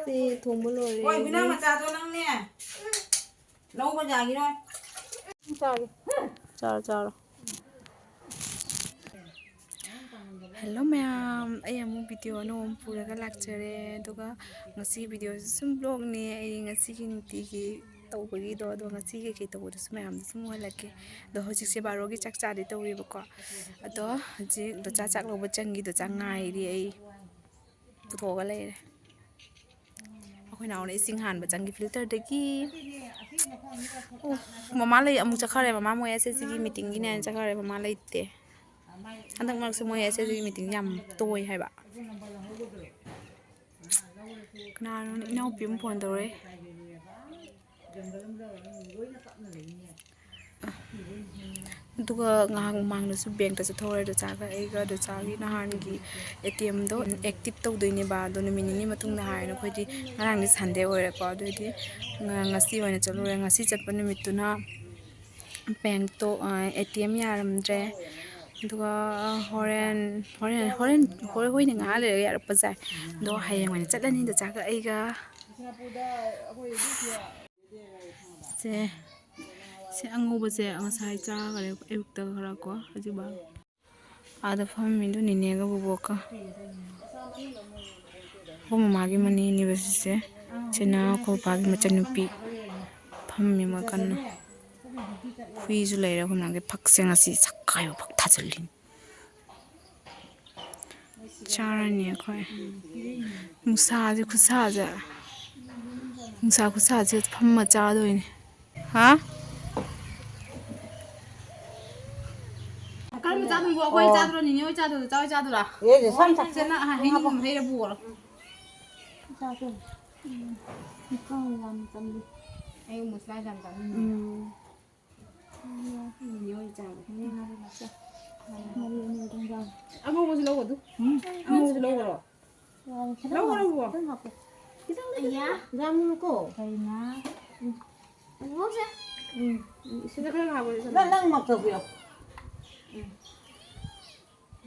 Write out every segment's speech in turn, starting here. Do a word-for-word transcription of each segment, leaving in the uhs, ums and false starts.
ꯁꯤ ꯊꯣꯡꯕ ꯂꯣꯏꯔꯦ꯫ ꯍꯣꯏ, ꯍꯨꯏꯅꯥꯎ ꯃꯆꯥꯗꯣ ꯅꯪꯅꯦ꯫ ꯂꯧꯕ ꯌꯥꯒꯤꯔꯣꯏ꯫ ꯆꯥꯔꯣ, ꯆꯥꯔꯣ꯫ ꯍꯦꯜꯂꯣ ꯃꯌꯥꯝ, ꯑꯩ ꯑꯃꯨꯛ ꯚꯤꯗꯤꯑꯣ ꯑꯅꯧꯕ ꯑꯃ ꯄꯨꯔꯒ ꯂꯥꯛꯆꯔꯦ꯫ ꯑꯗꯨꯒ ꯉꯁꯤ ꯚꯤꯗꯤꯑꯣꯁꯤ ꯁꯨꯝ ꯕ꯭ꯂꯣꯒꯅꯦ, ꯑꯩ ꯉꯁꯤꯒꯤ ꯅꯨꯡꯇꯤꯒꯤ ꯇꯧꯕꯒꯤꯗꯣ꯫ ꯑꯗꯣ ꯉꯁꯤ ꯀꯩꯀꯩ ꯇꯧꯕꯗꯨꯁꯨ ꯃꯌꯥꯝꯗ ꯁꯨꯝ ꯎꯍꯜꯂꯛꯀꯦ꯫ ꯑꯗꯣ ꯍꯧꯖꯤꯛꯁꯦ ꯕꯥꯔꯣꯒꯤ ꯆꯥꯛ ꯆꯥꯗꯣꯏ ꯇꯧꯔꯤꯕꯀꯣ꯫ ꯑꯗꯣ ꯍꯧꯖꯤꯛ ꯗꯣꯆꯥ ꯆꯥꯛ ꯂꯧꯕ ꯆꯪꯈꯤ, ꯗꯣꯆꯥ ꯉꯥꯏꯔꯤ ꯑꯩ꯫ ꯄꯨꯊꯣꯛꯑꯒ ꯂꯩꯔꯦ꯫ ꯑꯩꯈꯣꯏ ꯅꯥꯎꯅ ꯏꯁꯤꯡ ꯍꯥꯟꯕ ꯆꯪꯈꯤ ꯐꯤꯜꯇꯔꯗꯒꯤ꯫ ꯑꯣ, ꯃꯃꯥ ꯂꯩ ꯑꯃꯨꯛ ꯆꯠꯈ꯭ꯔꯦ꯫ ꯃꯃꯥ ꯃꯣꯏ ꯑꯦꯁ ꯑꯦꯁ ꯁꯤꯒꯤ ꯃꯤꯇꯤꯡꯒꯤꯅꯦꯅ ꯆꯠꯈ꯭ꯔꯦ꯫ ꯃꯃꯥ ꯂꯩꯇꯦ꯫ ꯍꯟꯗꯛ ꯃꯔꯛꯁꯦ ꯃꯣꯏ ꯑꯦꯁ ꯑꯦꯁ ꯁꯤꯒꯤ ꯃꯤꯇꯤꯡ ꯌꯥꯝ ꯇꯣꯏ ꯍꯥꯏꯕ꯫ ꯀꯅꯥꯅꯣ? ꯏꯅꯥꯎꯄꯤ ꯑꯃ ꯐꯣꯟ ꯇꯧꯔꯛꯑꯦ꯫ ꯑꯗꯨꯒ ꯉꯥꯏꯍꯥꯛ ꯃꯃꯥꯡꯗꯁꯨ ꯕꯦꯡꯛꯇ ꯆꯠꯊꯣꯛꯎꯔꯦ ꯗꯣꯆꯥꯒ ꯑꯩꯒ꯫ ꯗꯣꯆꯥꯒꯤ ꯅꯍꯥꯟꯒꯤ ꯑꯦ ꯇꯤ ꯑꯦꯝꯗꯣ ꯑꯦꯛꯇꯤꯞ ꯇꯧꯗꯣꯏꯅꯦꯕ, ꯑꯗꯣ ꯅꯨꯃꯤꯠ ꯅꯤꯅꯤ ꯃꯇꯨꯡꯗ ꯍꯥꯏꯅ꯫ ꯑꯩꯈꯣꯏꯗꯤ ꯉꯔꯥꯡꯗꯤ ꯁꯟꯗꯦ ꯑꯣꯏꯔꯦꯀꯣ, ꯑꯗꯨꯑꯣꯏꯗꯤ ꯉ-, ꯉꯁꯤ ꯑꯣꯏꯅ ꯆꯠꯂꯨꯔꯦ꯫ ꯉꯁꯤ ꯆꯠꯄ ꯅꯨꯃꯤꯠꯇꯨꯅ ꯕꯦꯡꯛꯇꯣ, ꯑ, ꯑꯦ ꯇꯤ ꯑꯦꯝ ꯌꯥꯔꯝꯗ꯭ꯔꯦ꯫ ꯑꯗꯨꯒ ꯍꯣꯔꯦꯟ, ꯍꯣꯔꯦꯟ, ꯍꯣꯔꯦꯟ, ꯍꯣꯔꯦꯟ, ꯍꯣꯏꯅꯦ, ꯉꯥꯏꯍꯥꯛ ꯂꯩꯔꯒ ꯌꯥꯔꯛꯄꯁꯦ꯫ ꯑꯗꯣ ꯍꯌꯦꯡ ꯑꯣꯏꯅ ꯆꯠꯂꯅꯤ ꯗꯣꯆꯥꯒ ꯑꯩꯒ꯫ ꯁꯦ, ꯁꯦ ꯑꯉꯧꯕꯁꯦ ꯉꯁꯥꯏ ꯆꯥꯈꯔꯦ ꯑꯌꯨꯛꯇ ꯈꯔ ꯀꯣ, ꯍꯧꯖꯤꯛ ꯕꯥ-, ꯑꯥꯗ ꯐꯝꯃꯤꯗꯨ ꯅꯤꯅꯦꯒ ꯕꯨꯕꯣꯛꯀ꯫ ꯑꯩꯈꯣꯏ ꯃꯃꯥꯒꯤ ꯃꯅꯦꯅꯦꯕ ꯁꯤꯁꯦ꯫ ꯁꯤꯅ ꯑꯩꯈꯣꯏ ꯄꯥꯒꯤ ꯃꯆꯟꯅꯨꯄꯤ ꯐꯝꯃꯤ ꯃꯣꯏ ꯀꯟꯅ꯫ ꯍꯨꯏꯁꯨ ꯂꯩꯔꯦ ꯑꯩꯈꯣꯏ ꯃꯥꯒꯤ ꯐꯛꯁꯦ ꯉꯁꯤ ꯁꯛꯈꯥꯏꯕ ꯐꯛ ꯊꯥꯖꯤꯜꯂꯤꯅꯤ꯫ ꯆꯥꯔꯅꯤ ꯑꯩꯈꯣꯏ꯫ ꯅꯨꯡꯁꯥꯁꯦ ꯈꯨꯠꯁꯥꯁꯦ꯫ ꯅꯨꯡꯁꯥ ꯈꯨꯠꯁꯥꯁꯦ ꯐꯝꯃ ꯆꯥꯗꯣꯏꯅꯦ꯫ ꯍꯥ? ꯀꯔꯝꯕ ꯆꯥꯗꯣꯏꯅꯣ? ꯑꯩꯈꯣꯏ ꯑꯣ꯫ ꯆꯥꯗꯣꯏꯔꯣ? ꯅꯤꯅꯦ ꯍꯣꯏ ꯆꯥꯗꯣꯏꯔꯣ? ꯆꯥ ꯍꯣꯏ ꯆꯥꯗꯣꯏꯔꯣ? ꯑꯦ, ꯁꯦ, ꯁꯝ ꯁꯥ-, ꯁꯦ, ꯅꯪ ꯍꯩ ꯍꯥꯞꯄꯣ꯫ ꯍꯩꯔ ꯄꯨꯈ꯭ꯔꯣ꯫ ꯆꯥꯁꯦ꯫ ꯎꯝ꯫ ꯃꯨꯁꯂꯥ ꯌꯥꯝ ꯆꯪꯉꯤ꯫ ꯑꯩ ꯃꯨꯁꯂꯥ ꯌꯥꯝ ꯆꯥꯅꯤꯡꯉꯤ꯫ ꯎꯝ꯫ ꯅꯤꯅꯦ ꯍꯣꯏ ꯆꯥꯕ꯫ ꯃꯔꯤ ꯑꯅꯤ ꯈꯛꯇꯪ ꯆꯥꯕ꯫ ꯑꯉꯧꯕꯁꯨ ꯂꯧꯒꯗꯨ꯫ ꯎꯝ꯫ ꯑꯉꯧꯕꯁꯨ ꯂꯧꯒꯔꯣ? ꯌꯥꯔꯦ, ꯈꯤꯇꯪ ꯂꯧꯒꯔꯣ, ꯍꯥꯞꯄꯣ, ꯕꯣ? ꯈꯤꯇꯪ ꯍꯥꯞꯄꯣ꯫ ꯑꯌꯥ꯫ ꯌꯥꯝꯅꯀꯣ꯫ ꯀꯩꯅꯣ? ꯎꯝ꯫ ꯎꯝ꯫ ꯁꯤꯗ ꯈꯔ ꯍꯥꯞꯄꯣ, ꯁꯤꯗ꯫ ꯅꯪ, ꯅꯪ ꯃꯛ ꯇꯧꯕꯤꯔꯣ꯫ ꯎꯝ꯫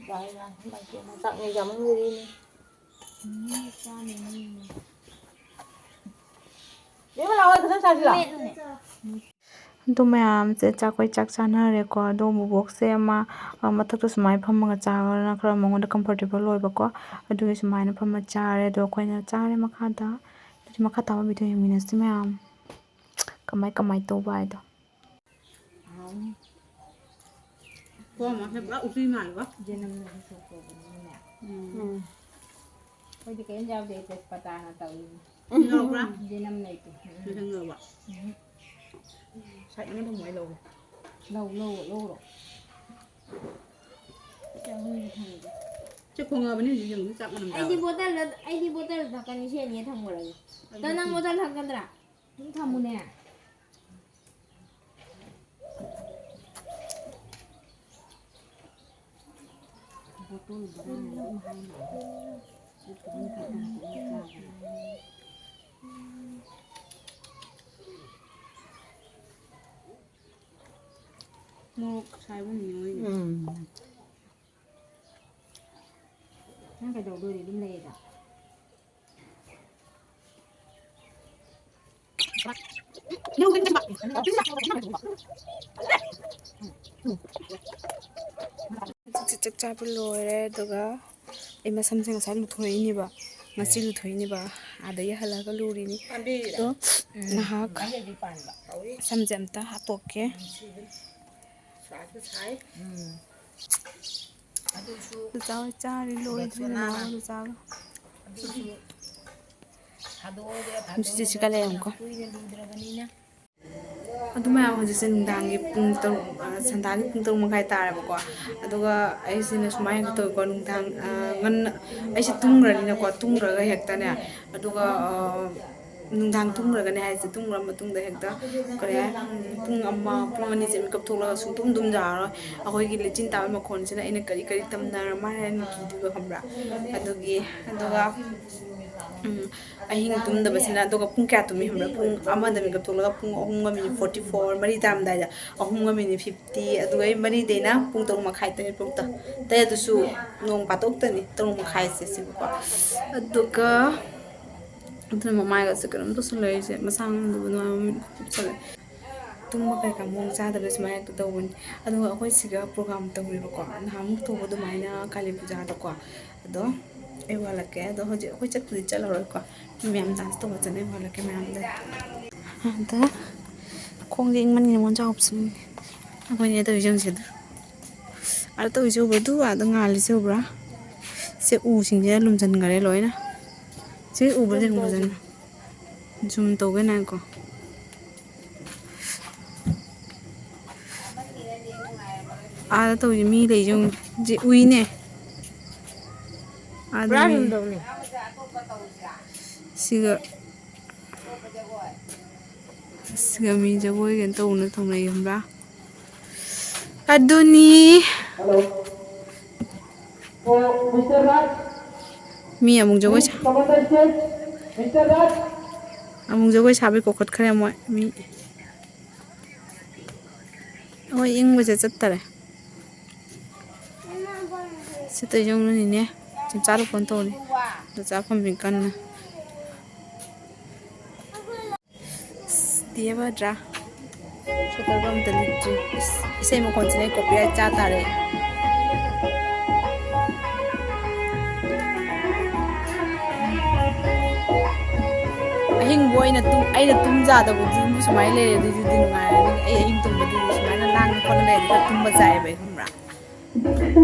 ꯌꯥꯔꯦ, ꯌꯥꯔꯦ꯫ ꯏꯃꯥꯏ ꯄꯦꯝꯃ, ꯆꯥꯛꯅꯦ ꯌꯥꯝꯃꯟꯈ꯭ꯔꯦꯅꯦ꯫ ꯎꯝ, ꯆꯥꯅꯤ꯫ ꯑꯗꯨ ꯃꯌꯥꯝꯁꯦ ꯆꯥꯛ, ꯑꯩꯈꯣꯏ ꯆꯥꯛ ꯆꯥꯅꯔꯦꯀꯣ꯫ ꯑꯗꯣ ꯕꯣꯕꯣꯛꯁꯦ ꯑꯃ, ꯑ, ꯃꯊꯛꯇ ꯁꯨꯃꯥꯏꯅ ꯐꯝꯃꯒ ꯆꯥꯕꯅ ꯈꯔ ꯃꯉꯣꯟꯗ comfortable ꯑꯣꯏꯕꯀꯣ꯫ ꯑꯗꯨꯒꯤ ꯁꯨꯃꯥꯏꯅ ꯐꯝꯃ ꯆꯥꯔꯦ꯫ ꯑꯗꯣ ꯑꯩꯈꯣꯏꯅ ꯆꯥꯔꯦ ꯃꯈꯥꯗ꯫ ꯑꯗꯨꯗꯤ ꯃꯈꯥ ꯇꯥꯕ video ꯌꯦꯡꯃꯤꯟꯅꯁꯤ ꯃꯌꯥꯝ꯫ ꯀꯃꯥꯏ ꯀꯃꯥꯏ ꯇꯧꯕ ꯍꯥꯏꯗꯣ꯫ ꯄꯨꯔꯥ ꯎꯇꯤ ꯃꯥꯜꯂꯦꯕ꯫ ꯌꯦꯅꯝꯅ ꯁꯣꯛ ꯇꯧꯕꯅꯤꯅꯅꯦ꯫ ꯎꯝ꯫ ꯎꯝ꯫ ꯑꯩꯈꯣꯏꯗꯤ ꯀꯔꯤꯝ ꯌꯥꯎꯗꯦ, ꯇꯦꯖꯄꯇꯥꯅ ꯇꯧꯔꯤꯅꯤ꯫ ꯌꯥꯎꯕ꯭ꯔꯥ? ꯌꯦꯅꯝ ꯂꯩꯇꯦ꯫ ꯎꯝ꯫ ꯌꯦꯅꯝ ꯌꯥꯎꯕ? ꯎꯝ꯫ ꯁꯥꯏꯠ ꯑꯃ ꯊꯝꯃꯣ, ꯑꯩ ꯂꯧꯒꯦ꯫ ꯂꯧ, ꯂꯧ, ꯂꯧꯔꯣ꯫ ꯁꯤ ꯑꯍꯨꯝꯗꯤ ꯊꯝꯃꯒꯦ꯫ ꯆꯦ ꯈꯣꯡꯉꯕꯅꯤ ꯍꯧꯖꯤꯛ ꯌꯦꯡꯉꯨ, ꯆꯥꯛ ꯃꯅꯝ ꯑꯩꯗꯤ ꯇꯥꯕ꯫ ꯕꯣꯇꯜꯗ, ꯑꯩꯗꯤ ꯕꯣꯇꯜꯗ ꯊꯛꯀꯅꯤ, ꯁꯤ ꯑꯅꯤ ꯊꯝꯃꯨꯔꯒꯦ꯫ ꯑꯗꯣ ꯅꯪ ꯕꯣꯇꯜ ꯊꯛꯀꯗ꯭ꯔꯥ? ꯑꯗꯨꯝ ꯊꯝꯃꯨꯅꯦ꯫ ꯕꯣꯇꯜ ꯕꯣꯔꯥ ꯑꯗꯨꯝ ꯍꯥꯏꯅ ꯁꯤ ꯈꯤꯇꯪ ꯈꯤꯇꯪ ꯈꯤꯇꯪ ꯆꯥꯕꯅꯦ꯫ ꯃꯣꯔꯣꯛ ꯁꯥꯏꯕ ꯅꯤꯉꯣꯏꯅꯦ꯫ ꯎꯝ꯫ ꯅꯪ ꯀꯩꯗꯧꯗꯣꯔꯤ? ꯑꯗꯨꯝ ꯂꯩꯌꯦꯗ꯫ ꯍꯧꯖꯤꯛꯁꯦ ꯆꯥꯛ ꯆꯥꯕ ꯂꯣꯏꯔꯦ, ꯑꯗꯨꯒ ꯑꯩ ꯃꯁꯝꯁꯦ ꯉꯁꯥꯏ ꯂꯨꯊꯣꯔꯛꯏꯅꯦꯕ, ꯉꯁꯤ ꯂꯨꯊꯣꯛꯏꯅꯦꯕ, ꯑꯗꯒꯤ ꯍꯜꯂꯛꯑꯒ ꯂꯨꯔꯤꯅꯤ꯫ ꯑꯗꯣ ꯉꯥꯏꯍꯥꯛ ꯁꯝꯁꯦ ꯑꯝꯇ ꯍꯥꯠꯇꯣꯛꯀꯦ꯫ ꯆꯥꯔꯤ ꯂꯣꯏꯗ꯭ꯔꯤ ꯅꯅꯥꯎ ꯅꯨꯄꯥꯒ꯫ ꯅꯨꯡꯁꯤꯠꯁꯤ ꯀꯜꯂꯦ ꯌꯦꯡꯉꯨꯀꯣ꯫ ꯑꯗꯨ ꯃꯌꯥꯝ ꯍꯧꯖꯤꯛꯁꯦ ꯅꯨꯡꯗꯥꯡꯒꯤ ꯄꯨꯡ ꯇꯔꯨꯛ, ꯑ, ꯁꯟꯗꯥꯒꯤ ꯄꯨꯡ ꯇꯔꯨꯛ ꯃꯈꯥꯏ ꯇꯥꯔꯦꯕꯀꯣ꯫ ꯑꯗꯨꯒ ꯑꯩꯁꯤꯅ ꯁꯨꯃꯥꯏꯅ ꯇꯧꯋꯤꯀꯣ, ꯅꯨꯡꯗꯥꯡ, ꯑ, ꯉꯟꯅ ꯑꯩꯁꯦ ꯇꯨꯝꯈ꯭ꯔꯅꯤꯅꯀꯣ, ꯇꯨꯝꯈ꯭ꯔꯒ ꯍꯦꯛꯇꯅꯦ, ꯑꯗꯨꯒ, ꯑ, ꯅꯨꯡꯗꯥꯡ ꯇꯨꯝꯈ꯭ꯔꯒꯅꯦ ꯍꯥꯏꯁꯦ, ꯇꯨꯝꯈ꯭ꯔ ꯃꯇꯨꯡꯗ ꯍꯦꯛꯇ ꯀꯔꯤ ꯍꯥꯏ, ꯎꯝ, ꯄꯨꯡ ꯑꯃ, ꯄꯨꯡ ꯑꯅꯤꯁꯦ ꯃꯤꯀꯞ ꯊꯣꯛꯂꯒ ꯁꯨꯡꯇꯨꯝ ꯇꯨꯝ ꯌꯥꯔꯔꯣꯏ꯫ ꯑꯩꯈꯣꯏꯒꯤ ꯂꯤꯆꯤꯟ ꯇꯥꯕꯒꯤ ꯃꯈꯣꯟꯁꯤꯅ ꯑꯩꯅ ꯀꯔꯤ ꯀꯔꯤ ꯇꯝꯅꯔꯝꯃ ꯍꯥꯏꯅ ꯀꯤꯗꯣꯏꯕ, ꯈꯪꯕ꯭ꯔꯥ? ꯑꯗꯨꯒꯤ, ꯑꯗꯨꯒ, ꯎꯝ, ꯑꯍꯤꯡ ꯇꯨꯝꯗꯕꯁꯤꯅ, ꯑꯗꯨꯒ ꯄꯨꯡ ꯀꯌꯥ ꯇꯨꯝꯃꯤ ꯈꯪꯕ꯭ꯔꯥ? ꯄꯨꯡ ꯑꯃꯗ ꯃꯤꯀꯞ ꯊꯣꯛꯂꯒ ꯄꯨꯡ ꯑꯍꯨꯝꯒ ꯃꯤꯅꯤꯠ forty four, ꯃꯔꯤ ꯇꯥꯔꯝꯗꯥꯏꯗ, ꯑꯍꯨꯝꯒ ꯃꯤꯅꯤꯠ fifty, ꯑꯗꯨꯒ ꯑꯩ ꯃꯔꯤꯗꯩꯅ ꯄꯨꯡ ꯇꯔꯨꯛ ꯃꯈꯥꯏ, ꯇꯔꯦꯠ ꯐꯥꯎꯇ꯫ ꯇꯔꯦꯠꯇꯨꯁꯨ ꯅꯣꯡ ꯐꯥꯗꯣꯛꯇꯅꯤ, ꯇꯔꯨꯛ ꯃꯈꯥꯏꯁꯦ ꯁꯤꯕꯨꯀꯣ꯫ ꯑꯗꯨꯒ ꯑꯗꯨꯅ ꯃꯃꯥꯏꯒꯁꯦ ꯀꯩꯅꯣꯝ ꯇꯧꯁꯜꯂꯛꯏꯁꯦ, ꯃꯁꯥ ꯉꯝꯗꯕ ꯑꯗꯨꯃꯥꯏꯅ ꯃꯃꯤꯠ ꯀꯨꯞꯁꯜꯂꯛꯑꯦ꯫ ꯇꯨꯝꯕ ꯀꯩꯀꯥ ꯃꯑꯣꯡ ꯆꯥꯗꯕ ꯁꯨꯃꯥꯏꯅ ꯍꯦꯛꯇ ꯇꯧꯕꯅꯤ꯫ ꯑꯗꯨꯒ ꯑꯩꯈꯣꯏ ꯁꯤꯒ ꯄ꯭ꯔꯣꯒ꯭ꯔꯥꯝ ꯇꯧꯔꯤꯕꯀꯣ, ꯅꯍꯥꯟꯃꯨꯛ ꯇꯧꯕ ꯑꯗꯨꯃꯥꯏꯅ ꯀꯥꯂꯤ ꯄꯨꯖꯥꯗꯀꯣ꯫ ꯑꯗꯣ ꯑꯩ ꯋꯥꯠꯂꯛꯀꯦ꯫ ꯑꯗꯣ ꯍꯧꯖꯤꯛ ꯑꯩꯈꯣꯏ ꯆꯠꯄꯨꯗꯤ ꯆꯠꯂꯔꯣꯏꯀꯣ, ꯃꯤ ꯃꯌꯥꯝ ꯗꯥꯟꯁ ꯇꯧꯕ ꯆꯠꯅꯩ꯫ ꯋꯥꯠꯂꯛꯀꯦ ꯃꯌꯥꯝꯗ꯫ ꯑꯗ ꯈꯣꯡꯁꯦ ꯏꯪꯃꯟꯒꯤꯅ ꯃꯣꯟꯖꯥ ꯍꯥꯞꯆꯤꯟꯒꯦ꯫ ꯑꯩꯈꯣꯏꯅꯦ ꯇꯧꯔꯤꯁꯦ ꯌꯦꯡꯁꯦ ꯑꯗꯨ꯫ ꯑꯥꯗ ꯇꯧꯔꯤꯁꯦ ꯎꯕ꯭ꯔꯥ? ꯑꯗꯨ ꯑꯥꯗ ꯉꯥꯜꯂꯤꯁꯦ ꯎꯕ꯭ꯔꯥ? ꯁꯦ ꯎꯁꯤꯡꯁꯤꯅ ꯂꯨꯝꯁꯤꯟꯈꯔꯦ ꯂꯣꯏꯅ꯫ ꯁꯤ ꯎꯕ꯭ꯔꯥ? ꯌꯦꯡꯉꯨ ꯐꯖꯅ꯫ ꯖꯨꯝ ꯇꯧꯒꯦ ꯉꯥꯏꯈꯣ꯫ ꯑꯥꯗ ꯇꯧꯔꯤ ꯃꯤ ꯂꯩꯁꯦ ꯌꯦꯡꯉꯨ꯫ ꯁꯤ ꯎꯏꯅꯦ꯫ ꯑꯥꯗ ꯄꯨꯔꯥ ꯃꯤ ꯔꯨꯝꯗꯧꯅꯤ꯫ ꯁꯤꯒ, ꯁꯤꯒ ꯃꯤ ꯖꯒꯣꯏ ꯀꯩꯅꯣ ꯇꯧꯅ ꯇꯧꯅꯩ ꯈꯪꯕ꯭ꯔꯥ? ꯑꯗꯨꯅꯤ꯫ ꯃꯤ ꯑꯃꯨꯛ ꯖꯒꯣꯏ ꯁꯥ-, ꯑꯃꯨꯛ ꯖꯒꯣꯏ ꯁꯥꯕꯩ ꯀꯧꯈꯠꯈ꯭ꯔꯦ ꯃꯣꯏ ꯃꯤ꯫ ꯍꯣꯏ, ꯏꯪꯕꯁꯦ ꯆꯠꯇꯔꯦ꯫ ꯁꯤꯠꯇ ꯌꯧꯅꯅꯤꯅꯦ꯫ ꯆꯞ ꯆꯥꯔ ꯐꯣꯟ ꯇꯧꯔꯤ꯫ ꯆꯞ ꯆꯥ ꯐꯝꯃꯤ ꯀꯟꯅ꯫ ꯑꯁ, ꯗꯦꯕꯗ꯭ꯔꯥ꯫ ꯁꯨꯇꯔꯒ ꯑꯝꯇ ꯂꯤꯠꯇ꯭ꯔꯤ꯫ ꯏꯁ, ꯏꯁꯩ ꯃꯈꯣꯟꯁꯤꯅ ꯑꯩ copyright ꯆꯥ ꯇꯥꯔꯦ꯫ ꯑꯍꯤꯡꯕꯨ ꯑꯩꯅ ꯇꯨꯝ-, ꯑꯩꯅ ꯇꯨꯝꯖꯥꯗꯕꯗꯤ ꯁꯨꯃꯥꯏꯅ ꯂꯩꯔꯦ, ꯑꯗꯨꯗꯤ ꯅꯨꯡꯉꯥꯏꯔꯅꯤ꯫ ꯑꯩ ꯑꯍꯤꯡ ꯇꯨꯝꯕꯗꯤ ꯁꯨꯃꯥꯏꯅ ꯂꯥꯡꯅ ꯈꯣꯠꯅ ꯂꯩꯔꯗꯤ ꯈꯔ ꯇꯨꯝꯕ ꯆꯥꯏꯌꯦꯕ ꯑꯩ, ꯈꯪꯕ꯭ꯔꯥ?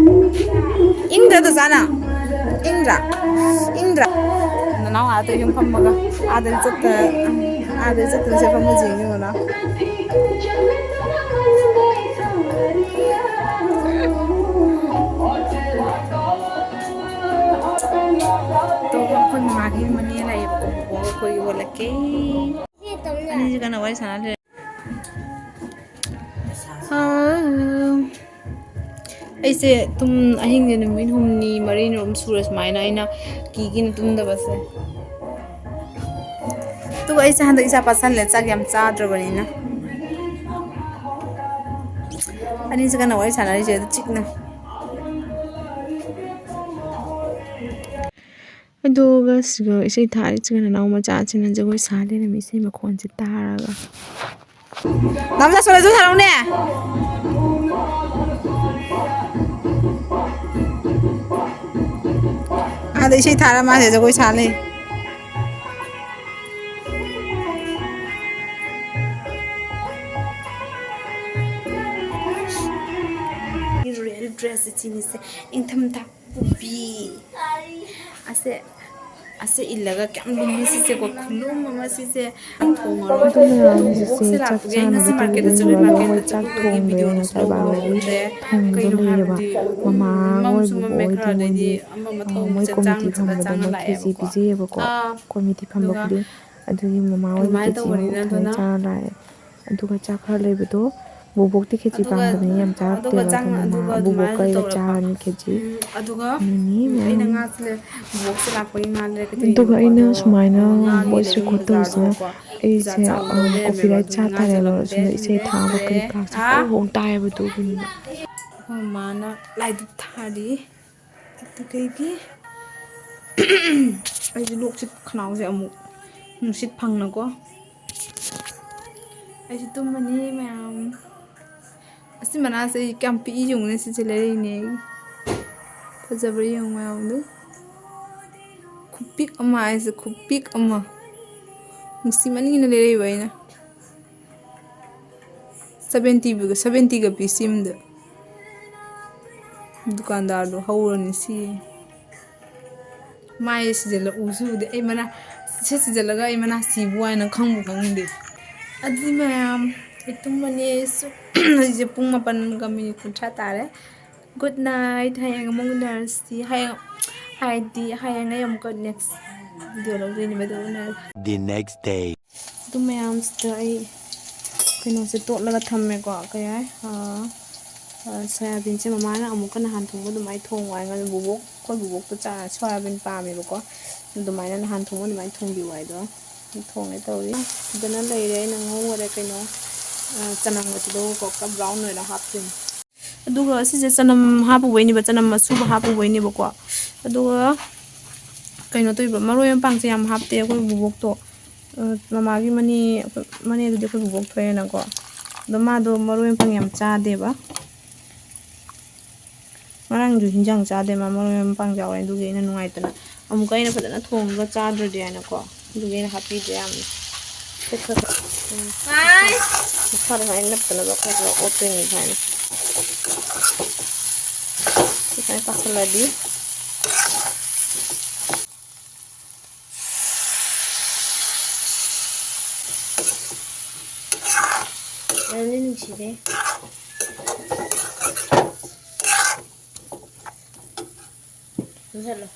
ꯏꯪꯗ꯭ꯔꯥ ꯗꯣꯆꯥꯅ? ꯏꯪꯗ꯭ꯔꯥ? ꯏꯪꯗ꯭ꯔꯥ? ꯅꯅꯥꯎ ꯑꯥꯗ ꯌꯨꯝ ꯐꯝꯃꯒ, ꯑꯥꯗ ꯆꯠꯇ-, ꯑꯥꯗ ꯆꯠꯇꯅ ꯁꯦ ꯐꯝꯃ ꯌꯦꯡꯉꯤ ꯅꯅꯥꯎ꯫ ꯑꯗꯣ ꯑꯩꯈꯣꯏ ꯃꯃꯥꯒꯤ ꯃꯅꯦ ꯂꯥꯛꯑꯦꯕꯀꯣ, ꯑꯩꯈꯣꯏ ꯌꯣꯜꯂꯛꯀꯦ꯫ ꯑꯅꯤꯁꯦ ꯀꯟꯅ ꯋꯥꯔꯤ ꯁꯥꯟꯅ ꯂꯩꯔꯦ꯫ ꯑꯥ, ꯑꯩꯁꯦ ꯇꯨꯝ-, ꯑꯍꯤꯡꯁꯦ ꯅꯨꯃꯤꯠ ꯍꯨꯝꯅꯤ ꯃꯔꯤꯅꯤꯔꯣꯝ ꯁꯨꯔꯦ ꯁꯨꯃꯥꯏꯅ ꯑꯩꯅ ꯀꯤꯒꯤꯅ ꯇꯨꯝꯗꯕꯁꯦ꯫ ꯑꯗꯨꯒ ꯑꯩꯁꯦ ꯍꯟꯗꯛ ꯏꯁꯥ ꯄꯥꯁꯜꯂꯦ, ꯆꯥꯛ ꯌꯥꯝ ꯆꯥꯗ꯭ꯔꯕꯅꯤꯅ꯫ ꯑꯅꯤꯁꯦ ꯀꯟꯅ ꯋꯥꯔꯤ ꯁꯥꯟꯅꯔꯤꯁꯦ ꯑꯗꯨ ꯆꯤꯛꯅ꯫ ꯑꯗꯨꯒ ꯁꯤꯒ ꯏꯁꯩ ꯊꯥꯔꯤꯁꯤꯒ ꯅꯅꯥꯎ ꯃꯆꯥꯁꯤꯅ ꯖꯒꯣꯏ ꯁꯥ ꯂꯩꯔꯝꯃꯤ, ꯏꯁꯩ ꯃꯈꯣꯟꯁꯦ ꯇꯥꯔꯒ꯫ ꯅꯝꯖꯥ ꯁꯣꯂꯁꯨ ꯊꯥꯔꯛꯎꯅꯦ꯫ ꯑꯥꯗ ꯏꯁꯩ ꯊꯥꯔ ꯃꯥꯁꯦ ꯖꯒꯣꯏ ꯁꯥ ꯂꯩ꯫ Real dress ꯁꯤꯅꯤꯁꯦ ꯏꯪꯊꯝꯊꯥ ꯀꯣꯕꯤ꯫ ꯑꯁꯦ, ꯑꯁꯦ ꯏꯜꯂꯒ ꯀꯌꯥꯝ ꯂꯨꯝꯃꯤ ꯁꯤꯁꯦꯀꯣ, ꯈꯨꯂꯨꯝ ꯑꯃ ꯁꯤꯁꯦ꯫ ꯊꯣꯡꯉꯔꯣꯏ꯫ ꯑꯗꯨ ꯃꯌꯥꯝꯁꯤꯁꯦ ꯆꯥꯛ ꯆꯥꯅꯕ ꯇꯧꯔꯨꯔꯒ ꯃꯣꯏ ꯆꯥꯛ ꯊꯣꯡꯕꯅꯦꯅ ꯉꯁꯥꯏ ꯕꯥꯔꯣꯗꯒꯤ ꯊꯣꯡꯕ ꯂꯩꯌꯦꯕ꯫ ꯃꯃꯥ ꯍꯣꯏ, ꯕꯕꯣꯛ ꯍꯣꯏꯗꯤ ꯃꯣꯏꯗꯤ, ꯑ, ꯃꯣꯏ ꯀꯣꯃꯤꯇꯤ ꯐꯝꯕꯗꯣ ꯃꯣꯏ ꯈꯦꯆꯤ ꯄꯤꯖꯩꯌꯦꯕꯀꯣ꯫ ꯀꯣꯃꯤꯇꯤ ꯐꯝꯕ ꯈꯨꯗꯤꯡ꯫ ꯑꯗꯨꯒꯤ ꯃꯃꯥ ꯍꯣꯏꯗꯤ ꯈꯦꯆꯤ ꯑꯃꯨꯛ ꯐꯖꯅ ꯆꯥꯔ ꯂꯥꯛꯑꯦ꯫ ꯑꯗꯨꯒ ꯆꯥꯛ ꯈꯔ ꯂꯩꯕꯗꯣ, ꯕꯣꯕꯣꯛꯇꯤ ꯈꯦꯆꯤ ꯄꯥꯝꯗꯕꯅꯤꯅ ꯌꯥꯝ ꯆꯥꯔꯛꯇꯦꯕ, ꯑꯗꯣ ꯃꯃꯥ, ꯕꯣꯕꯣꯛꯀ ꯑꯩꯒ ꯆꯥꯔꯅꯤ ꯈꯦꯆꯤ꯫ ꯎꯝ, ꯑꯗꯨꯒ, ꯃꯤꯃꯤ ꯎꯝ, ꯑꯩꯅ ꯃꯌꯥꯝ꯫ ꯉꯥꯁꯦ ꯕꯣꯕꯣꯛꯁꯦ ꯂꯥꯛꯄꯒꯤ ꯉꯥ ꯂꯩꯔꯛꯀꯦ ꯑꯗꯨꯒ ꯇꯧꯔꯤꯅꯦꯕꯀꯣ꯫ ꯑꯩꯅ ꯑꯗꯣ, ꯁꯨꯃꯥꯏꯅ ꯉꯥꯒꯤ voice ꯂꯩꯕ record ꯇꯧꯔꯤꯁꯦ, ꯕꯖꯥꯔꯗꯣ ꯍꯥꯎꯗꯧ ꯑꯩꯁꯦ, ꯂꯩꯔꯝꯃꯦꯕ, ꯑ, ꯑꯗꯨꯅ ꯉꯥ copyright ꯆꯥ ꯆꯥꯅꯕ ꯇꯥꯔꯦꯕ, ꯂꯧꯔꯛꯇ꯭ꯔꯦ꯫ ꯑꯗꯨꯅ ꯏꯁꯩ ꯊꯥꯕ ꯀꯩꯀꯥꯁꯦ ꯍꯥ? ꯂꯣꯏ ꯍꯣꯡ ꯇꯥꯏꯌꯦꯕ, ꯑꯗꯨꯒꯤꯅꯤꯗ꯫ ꯑꯩꯈꯣꯏ ꯃꯥꯅ ꯂꯥꯏꯗꯨꯛ ꯊꯥꯔꯤ꯫ ꯑꯗꯨꯗꯒꯤ ꯑꯩꯁꯦ ꯂꯣꯛꯁꯦ, ꯈꯅꯥꯎꯁꯦ ꯑꯃꯨꯛ ꯅꯨꯡꯁꯤꯠ ꯐꯪꯅꯀꯣ꯫ ꯑꯩꯁꯦ ꯇꯨꯝꯃꯅꯤ ꯃꯌꯥꯝ꯫ ꯑꯁꯤ ꯃꯅꯥꯁꯦ ꯑꯩ ꯀꯌꯥꯝ ꯄꯤꯛꯏ ꯌꯦꯡꯉꯨꯅꯦ, ꯁꯤꯁꯦ ꯂꯩꯔꯛꯏꯅꯦ ꯑꯩ꯫ ꯐꯖꯕ꯭ꯔꯥ ꯌꯦꯡꯉꯨ ꯃꯌꯥꯝꯗꯨ꯫ ꯈꯨꯄꯤꯛ ꯑꯃ ꯍꯥꯏꯁꯦ, ꯈꯨꯄꯤꯛ ꯑꯃ꯫ ꯅꯨꯡꯁꯤꯃꯟꯒꯤꯅ ꯂꯩꯔꯛꯏꯕ ꯑꯩꯅ꯫ Seventy ꯒ, seventy ꯒ ꯄꯤ ꯁꯤ ꯑꯃꯗ꯫ ꯗꯨꯀꯥꯟꯗꯥꯔꯗꯣ ꯍꯧꯔꯅꯤ ꯁꯤ꯫ ꯃꯥꯏ ꯁꯤꯖꯜꯂ ꯎꯁꯨ ꯎꯗꯦ꯫ ꯑꯩ ꯃꯅꯥ ꯁꯤ ꯁꯤꯖꯜꯂꯒ ꯑꯩ ꯃꯅꯥ ꯁꯤꯕꯨ ꯍꯥꯏꯅ ꯈꯪꯕꯨ ꯈꯪꯗꯦ꯫ ꯑꯗꯨꯗꯤ ꯃꯌꯥꯝ, ꯑꯩ ꯇꯨꯝꯃꯅꯤ ꯑꯩꯁꯨ꯫ ꯍꯧꯖꯤꯛꯁꯦ ꯄꯨꯡ ꯃꯥꯄꯟꯒ ꯃꯤꯅꯤꯠ ꯀꯨꯟꯊ꯭ꯔꯥ ꯇꯥꯔꯦ꯫ Good night꯫ ꯍꯌꯦꯡ ꯑꯃꯨꯛ ꯎꯅꯔꯁꯤ꯫ ꯍꯌꯦꯡ ꯍꯥꯏꯗꯤ ꯍꯌꯦꯡ ꯑꯩ ꯑꯃꯨꯛꯀ next video ꯂꯧꯗꯣꯏꯅꯦꯕ, ꯑꯗꯨ ꯎꯅꯔꯁꯤ꯫ The next day. ꯑꯗꯨ ꯃꯌꯥꯝꯁꯤꯗ ꯑꯩ ꯀꯩꯅꯣꯁꯦ ꯇꯣꯠꯂꯒ ꯊꯝꯃꯦꯀꯣ꯫ ꯀꯩ ꯍꯥꯏ? ꯑꯥ, ꯑꯥ, ꯁꯣꯌꯥꯕꯤꯟꯁꯦ ꯃꯃꯥꯅ ꯑꯃꯨꯛꯀ ꯅꯍꯥꯟ ꯊꯣꯡꯕ ꯑꯗꯨꯃꯥꯏꯅ ꯊꯣꯡꯉꯣ ꯍꯥꯏ꯫ ꯉꯥꯅꯨ ꯕꯨꯕꯣꯛ, ꯑꯩꯈꯣꯏ ꯕꯨꯕꯣꯛꯇꯣ ꯆꯥ-, ꯁꯣꯌꯥꯕꯤꯟ ꯄꯥꯝꯃꯦꯕꯀꯣ꯫ ꯑꯗꯨꯃꯥꯏꯅ ꯅꯍꯥꯟ ꯊꯣꯡꯕ ꯑꯗꯨꯃꯥꯏꯅ ꯊꯣꯡꯕꯤꯌꯨ ꯍꯥꯏꯗꯣ꯫ ꯊꯣꯡꯉꯦ ꯇꯧꯔꯤ꯫ ꯐꯖꯅ ꯂꯩꯔꯦ ꯑꯩꯅ ꯉꯧꯕꯗ ꯀꯩꯅꯣ, ꯑꯥ, ꯆꯅꯝꯒ ꯇꯤꯜꯍꯧꯒꯀꯣ ꯄꯨꯔꯥ brown ꯑꯣꯏꯔ ꯍꯥꯞꯇꯣꯏꯅꯦ꯫ ꯑꯗꯨꯒ ꯁꯤꯁꯦ ꯆꯅꯝ ꯍꯥꯞꯄꯨꯕꯩꯅꯦꯕ, ꯆꯅꯝ ꯑꯁꯨꯕ ꯍꯥꯞꯄꯨꯕꯩꯅꯦꯕꯀꯣ꯫ ꯑꯗꯨꯒ ꯀꯩꯅꯣ ꯇꯧꯔꯤꯕ, ꯃꯔꯣꯏ ꯃꯄꯥꯡꯁꯦ ꯌꯥꯝ ꯍꯥꯞꯇꯦ ꯑꯩꯈꯣꯏ ꯕꯨꯕꯣꯛꯇꯣ꯫ ꯑ, ꯃꯃꯥꯒꯤ ꯃꯅꯦ, ꯑꯩꯈꯣꯏ ꯃꯅꯦꯗꯨꯗꯤ ꯑꯩꯈꯣꯏ ꯕꯨꯕꯣꯛ ꯊꯣꯛꯑꯦꯅꯀꯣ꯫ ꯑꯗꯣ ꯃꯥꯗꯣ ꯃꯔꯣꯏ ꯃꯄꯥꯡ ꯌꯥꯝ ꯆꯥꯗꯦꯕ꯫ ꯉꯔꯥꯡꯁꯨ ꯍꯤꯟꯖꯥꯡ ꯆꯥꯗꯦ ꯃꯥ, ꯃꯔꯣꯏ ꯃꯄꯥꯡ ꯌꯥꯎꯔꯦ꯫ ꯑꯗꯨꯒꯤ ꯑꯩꯅ ꯅꯨꯡꯉꯥꯏꯇꯅ ꯑꯃꯨꯛꯀ ꯑꯩꯅ ꯐꯖꯅ ꯊꯣꯡꯉꯒ ꯆꯥꯗ꯭ꯔꯗꯤ ꯍꯥꯏꯅꯀꯣ꯫ ꯑꯗꯨꯒꯤ ꯑꯩꯅ ꯍꯥꯞꯄꯤꯗ꯭ꯔꯦ ꯌꯥꯝꯅ꯫ ꯈꯔ ꯈꯔ, ꯎꯝ, ꯃꯈꯥꯗ ꯁꯨꯃꯥꯏꯅ ꯅꯞꯇꯅꯕ ꯈꯔ ꯈꯔ ꯑꯣꯠꯇꯣꯏꯅꯤ ꯁꯨꯃꯥꯏꯅ꯫ ꯁꯤ ꯁꯨꯃꯥꯏꯅ ꯀꯥꯁꯜꯂꯗꯤ꯫ ꯃꯅꯝꯗꯤ ꯅꯨꯡꯁꯤꯔꯦ꯫ ꯃꯨꯊꯠꯂꯣ꯫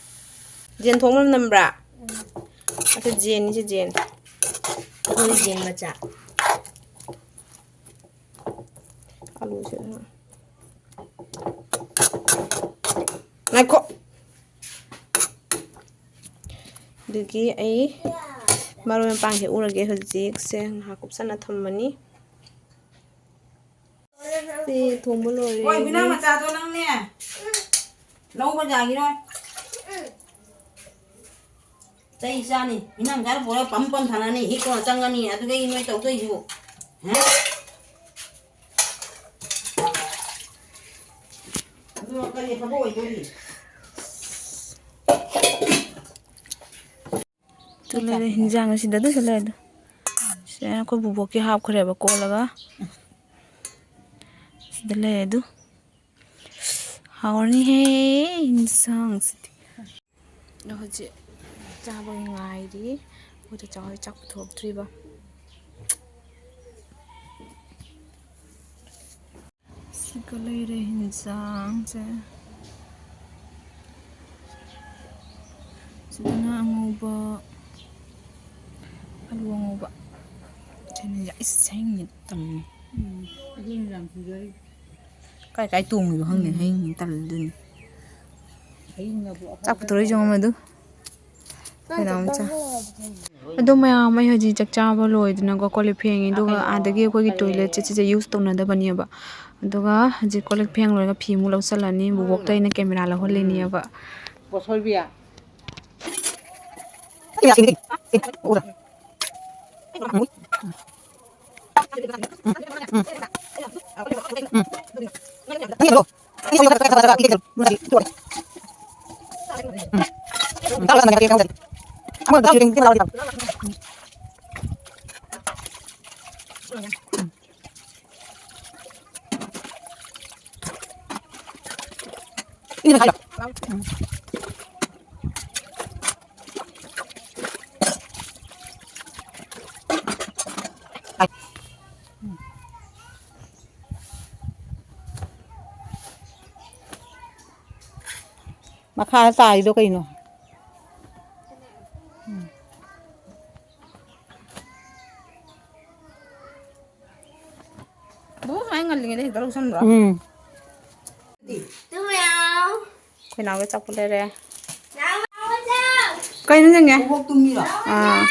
ꯖꯦꯟ ꯊꯣꯡ ꯃꯅꯝ ꯅꯝꯕ꯭ꯔꯥ? ꯎꯝ꯫ ꯑꯗꯨ ꯖꯦꯟꯅꯤ, ꯁꯤ ꯖꯦꯟ꯫ ꯑꯩꯈꯣꯏ ꯖꯦꯟ ꯃꯆꯥ꯫ ꯑꯂꯨꯁꯦ ꯉꯥꯏꯈꯣ꯫ ꯑꯗꯨꯒꯤ ꯑꯩ ꯃꯔꯣꯏ ꯃꯄꯥꯡ ꯍꯦꯛꯎꯔꯒꯦ ꯍꯧꯖꯤꯛꯁꯦ꯫ ꯉꯥꯏꯍꯥꯛ ꯀꯨꯞꯁꯟꯅ ꯊꯝꯃꯅꯤ꯫ ꯁꯤ ꯊꯣꯡꯕ ꯂꯣꯏꯔꯦ꯫ ꯍꯣꯏ, ꯍꯨꯏꯅꯥꯎ ꯃꯆꯥꯗꯣ ꯅꯪꯅꯦ꯫ ꯂꯧꯕ ꯌꯥꯒꯤꯔꯣꯏ꯫ ꯆꯩ ꯆꯥꯅꯤ꯫ ꯏꯟꯖꯥꯡ ꯆꯥꯔ ꯄꯨꯔꯒ ꯄꯝ ꯄꯝ ꯊꯥꯅꯅꯤ꯫ ꯍꯤꯛ ꯀꯣꯟꯅ ꯆꯪꯒꯅꯤ꯫ ꯑꯗꯨꯒ ꯑꯩ ꯅꯣꯏ ꯇꯧꯗꯣꯏꯁꯤꯕꯨ꯫ ꯍꯥ? ꯑꯗꯨꯒ ꯀꯔꯤ ꯊꯕꯛ ꯑꯣꯏꯗꯣꯔꯤ? ꯑꯗꯨ ꯂꯩꯔꯦ, ꯍꯤꯟꯖꯥꯡ ꯑꯁꯤꯗ ꯑꯗꯨꯁꯨ ꯂꯩ ꯑꯗꯨ꯫ ꯁꯤꯗ ꯑꯩꯈꯣꯏ ꯕꯨꯕꯣꯛꯀꯤ ꯍꯥꯞꯈ꯭ꯔꯦꯕ ꯀꯣꯠꯂꯒ꯫ ꯁꯤꯗ ꯂꯩ ꯑꯗꯨ꯫ ꯍꯥꯎꯔꯅꯤꯍꯦ ꯍꯤꯟꯖꯥꯡꯁꯤꯗꯤ꯫ ꯑꯗꯣ ꯍꯧꯖꯤꯛ ꯆꯥꯕ ꯉꯥꯏꯔꯤ꯫ ꯑꯩꯈꯣꯏ ꯆꯥꯛ ꯆꯥꯛ ꯄꯨꯊꯣꯛꯇ꯭ꯔꯤꯕ꯫ ꯁꯤꯒ ꯂꯩꯔꯦ ꯍꯤꯟꯖꯥꯡꯁꯦ꯫ ꯁꯤꯗꯅ ꯑꯉꯧꯕ, ꯑꯂꯨ ꯑꯉꯧꯕ꯫ ꯁꯤꯅ ꯌꯥꯏꯁ ꯁꯦꯡꯅ ꯇꯝꯃꯤ꯫ ꯎꯝ, ꯑꯗꯨꯅ ꯌꯥꯝ ꯐꯖꯔꯤ꯫ ꯀꯥꯏ ꯀꯥꯏ ꯇꯣꯡꯉꯤꯕ ꯈꯪꯗꯦ, ꯎꯝ꯫ ꯍꯌꯤꯡ ꯇꯜꯂꯤꯗꯨꯅꯤ꯫ ꯍꯌꯤꯡꯅꯕꯨ ꯆꯥꯛ ꯄꯨꯊꯣꯔꯛꯏꯁꯦ ꯌꯦꯡꯉꯣ ꯑꯗꯨ꯫ ꯑꯩꯈꯣꯏ ꯅꯥꯎꯆꯥ꯫ ꯑꯗꯣ ꯃꯌꯥꯝ, ꯑꯩ ꯍꯧꯖꯤꯛ ꯆꯥꯛ ꯆꯥꯕ ꯂꯣꯏꯗꯅꯀꯣ, ꯀꯣꯜ ꯂꯤꯛ ꯐꯦꯡꯉꯤ꯫ ꯑꯗꯨꯒ ꯑꯥꯗꯒꯤ ꯑꯩꯈꯣꯏꯒꯤ ꯇꯣꯏꯂꯦꯠꯁꯦ ꯁꯤꯁꯦ ꯌꯨꯁ ꯇꯧꯅꯗꯕꯅꯦꯕ꯫ ꯑꯗꯨꯒ ꯍꯧꯖꯤꯛ ꯀꯣꯜ ꯂꯤꯛ ꯐꯦꯡ ꯂꯣꯏꯔꯒ ꯐꯤ ꯑꯃꯨꯛ ꯂꯧꯁꯜꯂꯅꯤ꯫ ꯕꯨꯕꯣꯛꯇ ꯑꯩꯅ ꯀꯦꯃꯦꯔꯥ ꯂꯧꯍꯜꯂꯤꯅꯦꯕ꯫ ꯄꯣꯠꯁꯣꯏꯕꯤ꯫ ꯃꯈꯥ ꯇꯥꯔꯤꯗꯣ ꯀꯩꯅꯣ? ꯕꯨ ꯁꯨꯃꯥꯏꯅ ꯉꯜꯂꯤꯉꯩꯗ ꯍꯦꯛꯇ ꯂꯧꯁꯟꯕ꯭ꯔꯣ? ꯎꯝ꯫ ꯑꯩꯈꯣꯏ ꯅꯥꯎꯒꯤ ꯑꯆꯥꯄꯣꯠ ꯂꯩꯔꯦ꯫ ꯀꯩꯅꯣ ꯅꯪꯒꯤ? ꯑꯥ꯫